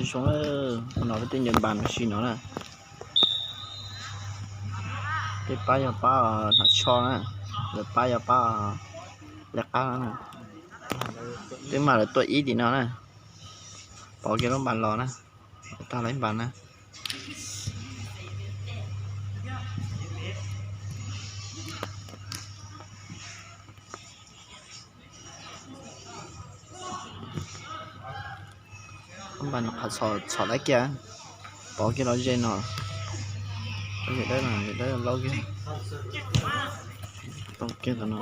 Zoo, no peb tej ncaws npas no si no na. Tej pab yog pab hnav tsho na, lawv pab yog pab lawv qab na. Twb mas lawv tuaj ib tim no na. Pov kiag lub npas los na. Tag lawv ib npas na. Npas no qhav txhom laib kiag, pov kiag los ze no. Yawm dawb no, yawm dawb laub kiag. Tau kiag tom no,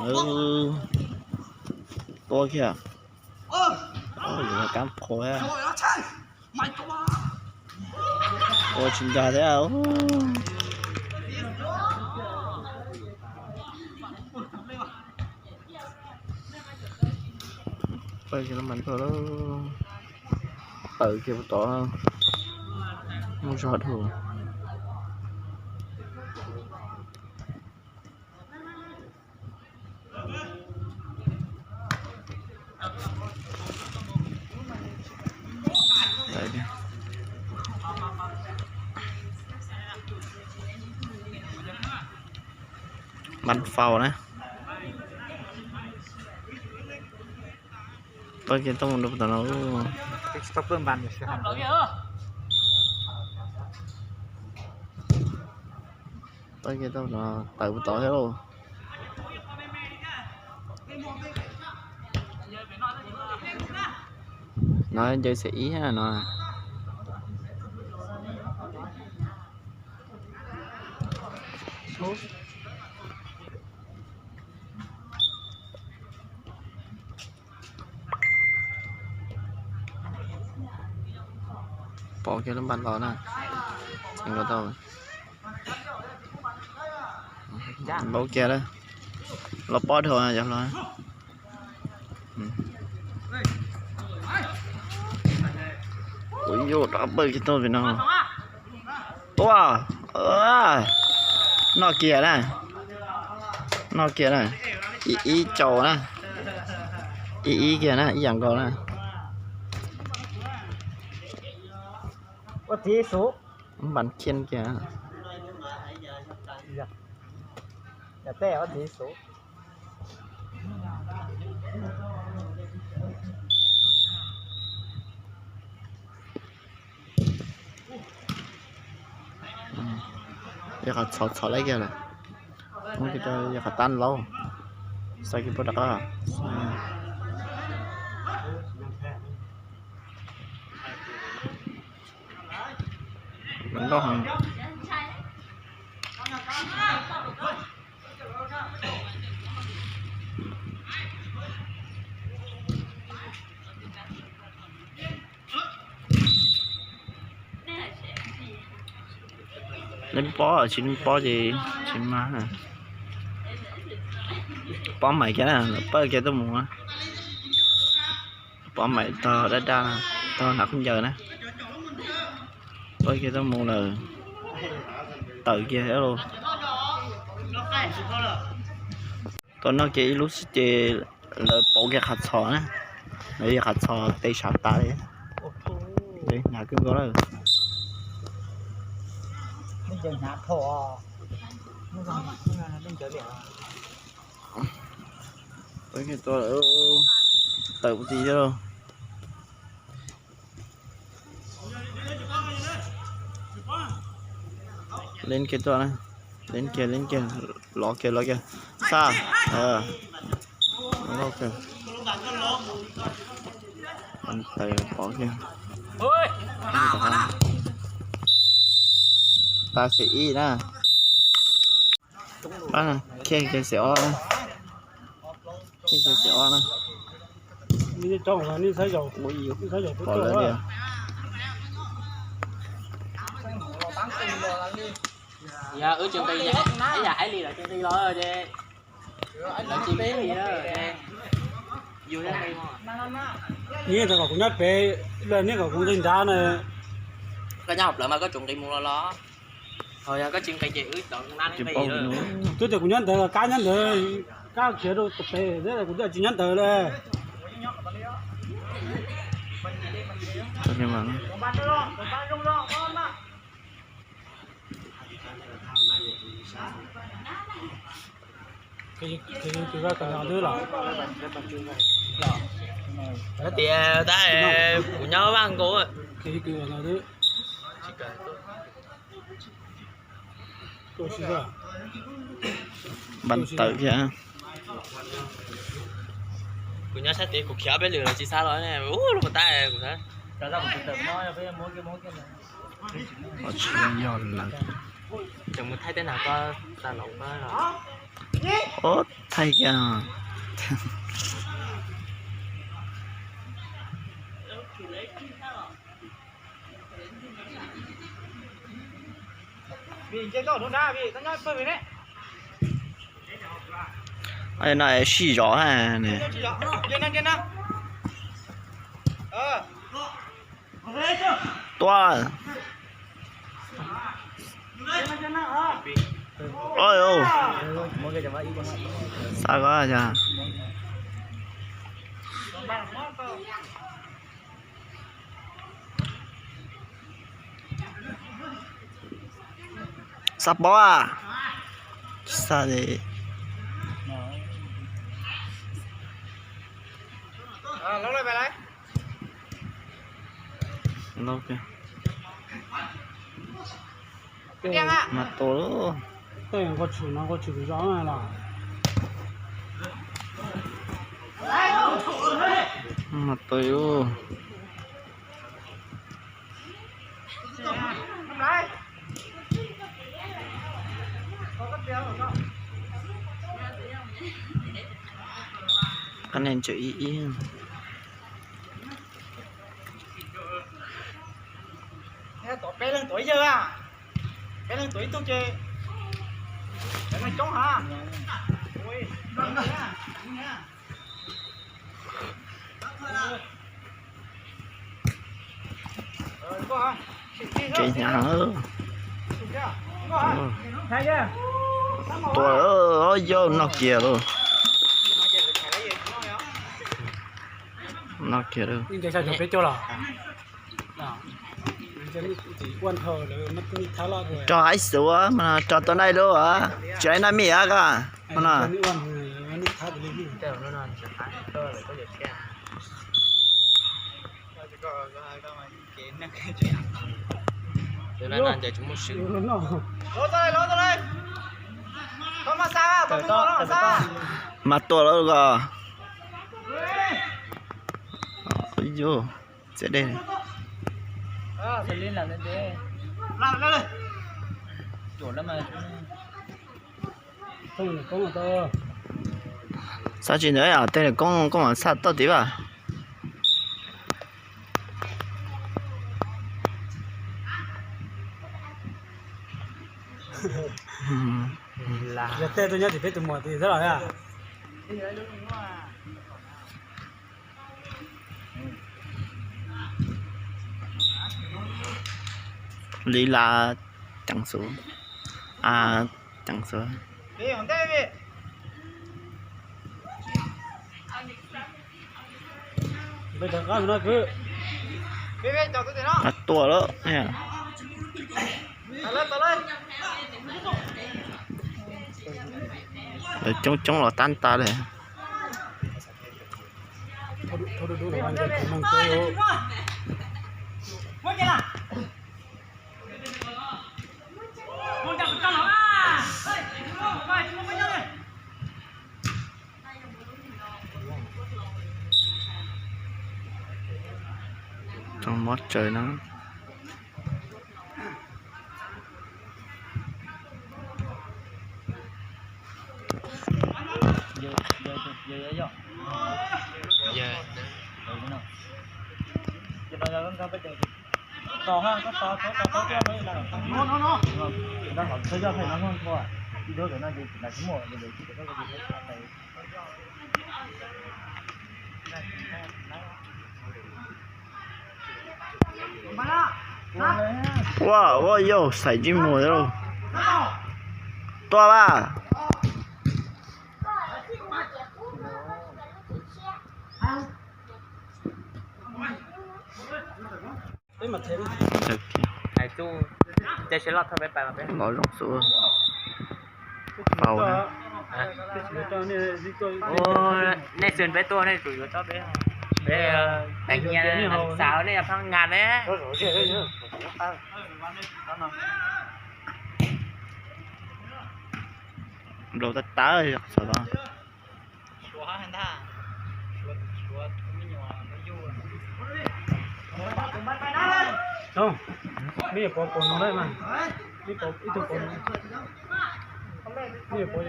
tua kiag. Yuav kab qhua, tua tsis nkag thiab. Pawg kiag lub npas tuaj lawm, tawm kiag puag tod, muaj zog dhau. Npas faus na. Pawg kiag tuaj mus rau puag tom no. Pawg kiag tuaj no, tawm puag tod thiab lauj. No ncaws xim ib no. Pov kiag lub npas los na. Tau, laub kiag lawm. Los pob dhau yog los. Ua yuj rov pawg kiag tuaj pem no. Tua, noj kiag na, noj kiag na, ib ib tsaus na, ib ib kiag na, ib yam nkaus na. Npas khian kiag. Yog qhov txhom txhom laib kiag lawm, muab kiag rau yog qhov tab laub, xa kiag puag rov qab. Nkauj heev. Leej pob, tsis leej pob ces tsis mag. Pob maim kiag na, lawv pawg kiag tuaj mus. Pob maim tog dab dab, tog hnav khaub ncaws na. Pawg kiag tuaj mus lawm, tawm kiag thiab lauj. Tuaj noj kiag ib lub xwb ces lawv pauv kiag qhov txhos na. Lawv yog qhov txhos tes sav tas li. Hnav kawg nkaus lawm. Tawm puag tim thiab lauj. Leej kiag tuaj na, leej kiag, leej kiag, lov kiag, lov kiag, xa, lov kiag, pov kiag, tas xim ib na. Khiav kiag xim ob na, khiav kiag xim ob na. Pom lawv tias, yog wb tsis nqis, ib yam ib li lawv tsis nqis los ces lawv tsis nqis li na. Yus nqis, nej kom kuv nyob pem, nej kom kuv nqis nrad na. Koj nyob hauv plawv mas koj tsum nqis mus los los. Ho yog koj tsis nqis ces wb nab nqis. Twb tias kuv nyob ntawd, kab nyob ntawd, kab khiav rau tom pem, kuv twb tsis nyob ntawd li. Tias tab kuv nyob vaj nkaus. Npaj tawm thiab. Kuv nyob sab tid kuv khiav ob peb lwm los tsis xav los ne, ub, lub pas tab kuv xav. Tsis yog lawm. Tseem mus thaij tej nag ko, tag los ko los. Ub, thaij kiag. No sij zov ne. Tua. Xa ko. Xa pov a. Xa de. Mas tua lawm. Mas tua. Koj nej ntsev ib ib. Tom peb leeg tuav ib yawg a, peb leeg tuav ib tug ces peb leeg coob ha. Kev hnyav. Tua, yog noj kiag lauj. Noj kiag lauj. Tso ib xub mas tso tau naj lub, tsis ib naj mij a koj no. Mas tua lawm koj. Yus txiav dej. Xav tsis ntawd tej niam koob koob mas xaj toj tid vas. Yog tej tuaj nyob tim peb tus muam tim xwb los. Li la ceev xwb, a, ceev xwb. Tua lawm. Lawv coob coob los tab tas li. Tsoos mob tsaws no. Ua, ua yau xaiv tsis mus li. Tua vas. Los zoo xwb. Faus na. Nej xwb peb tuaj nej tsum yuav tsob peb. Peb nyias xav nej pab ngas ne. Nplaum tag tag xav tau. Nej yuav pov pov no na, ib tug pov no, nej yuav pov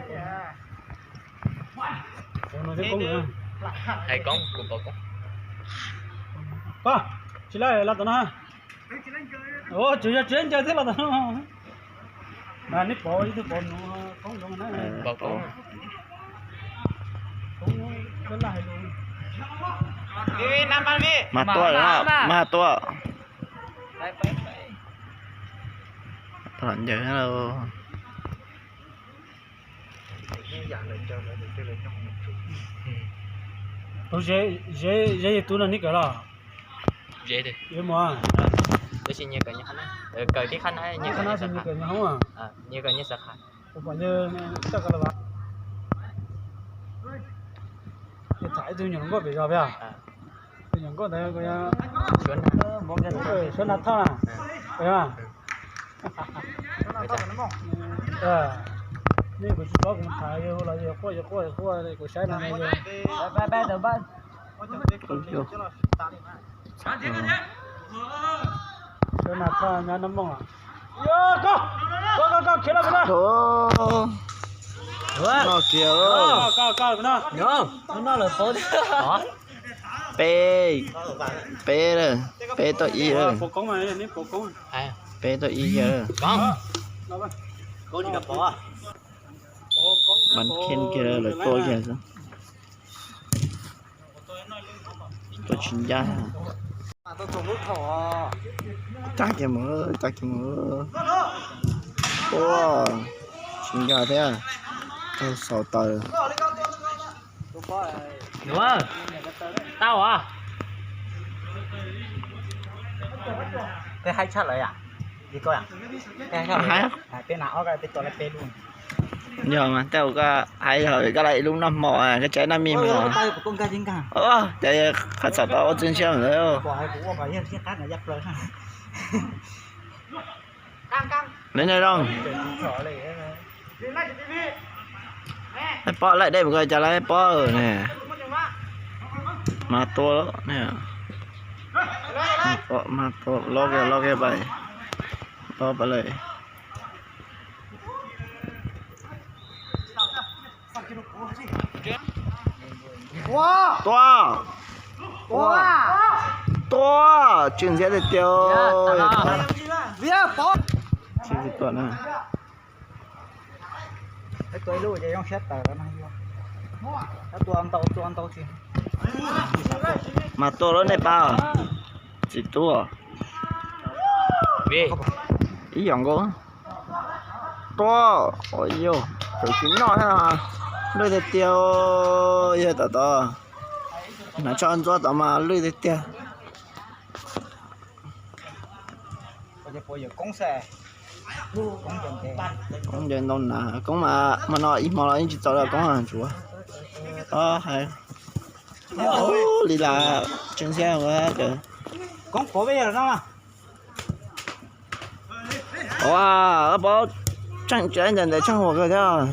pov no thiab koob na. Hais koob, kuv pov koob. Koj tsis laij los tom no. Tsuas yog tsis laij ncaws thiab los tom no. Mas nej pov ib tug pov no koob zoo na. Pov koob. Mas tuaj, mas tuaj. Tau ncaws na. Tus Zeb, Zeb yog tus no neb kawm los? Yuav mus. Tab sis nyias kawm nyias qhov na, kawm tib qhab na, nyias kawm nyias xav qhab. Ua pom yawg coj ko los as. Tham ib tug nyuam hluas nkauj pem zos peb os. Tus nyuam nkauj ntawd, Suav Nas Thoj na. Nej kuv tsis paub, kuv tham yawg los yawg quaj yawg quaj yawg quaj kuv saib no yawg. Suav Nas Thoj nyob Nab Mooj. Koj, koj, koj khiav los pem no. No kiag. Peb, peb lawm, peb tuaj ib lawm. Peb tuaj ib kiag lawm. Npaj kheej kiag lawm, lawv tuaj kiag xwb. Tuaj tsis ncaj. Tag kiag mus, tag kiag mus. Ua, tsis ncaj thiab. Tau xaus taws. Tau as. Peb haib tshaj lawm yom? Peb haib, peb na ob, peb tua lawv peb lub. Yog mas, tej zaum koj haib yog koj lawv ib lub noj hmo, koj tsaib noj mij mas. Ces qhov txom tau ua txwj ntshiab ntawd. Lawv nyob zoo. Pob laim dej mus ko cas lawv pob ne. Mas tua, mas tua, lob kiag, lob kiag pais. Pob pais lawm. Tua, tua, tua, tsw ntxiab tiag tiag. Tsis tua na. Mas tua lawm nej pab. Tsis tua. Ib yam nkaus. Tua. Yog, tsis noj thiab. Lwj tiag tiag, yog tom tod. Hnav tsho ntxuav tod mas lwj tiag tiag. Koob ncaws ntau na, koob mas hmo no ib hmo los yeej tsis txaus li koob ntsuav. Hais li las tseem xiab ua cas. Ua, Pob tseem tsis ncaws ntawm tsheej huam kawg thiab.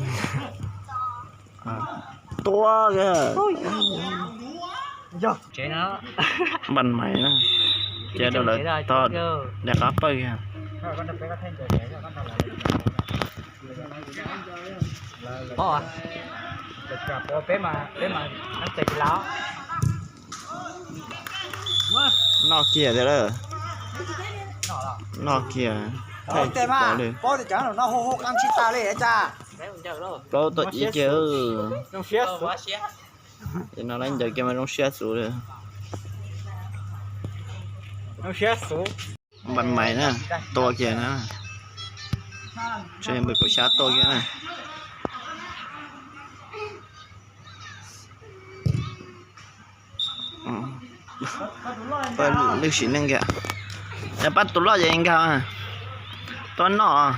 Tua kawg. Npaj mais na, cia rau lawv tog daim qab pawg kiag. Noj kiag thiab lawm. Noj kiag. Plaub tuaj ib kiag. Ces no lawv ncaws kiag mas zoo siab xus li. Npaj mais na, tua kiag na. Tshuav yog npawg Kaum Xyab tua kiag na. Pab lwj sim neej kiag. Pab tus loj ces nkag tuaj noj.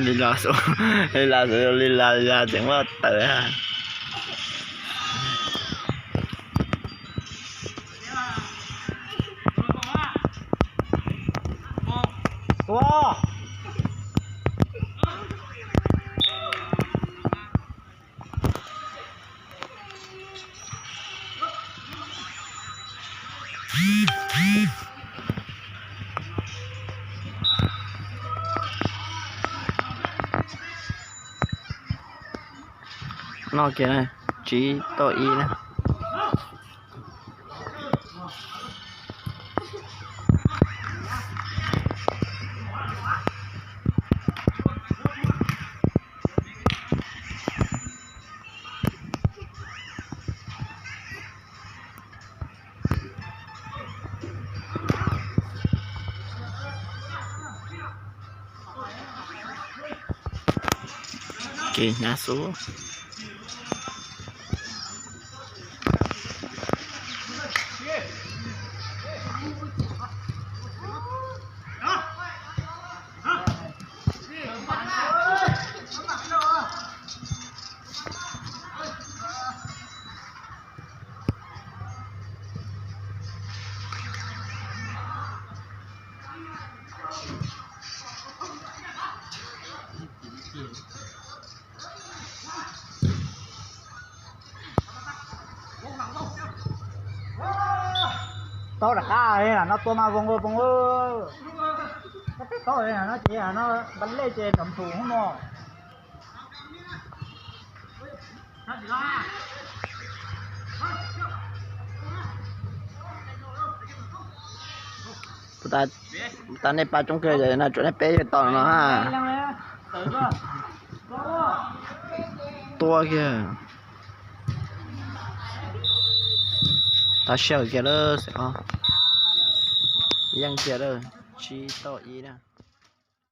Li los xu, li los xu, li los li los tseem muaj tawm. No kiag, tsib tauj ib na. Kev hnyav xub. Tau rov qab no tua mas voos ua voos. Tau no ces no npaj lej ces nrov nthum no. Puas tas nej pab coob kawg no tsuas nej peb yawg tau no ha. Tua kiag. Tau sij hawm kiag lawm, yeej kiag lawm, tsib tauj ib na.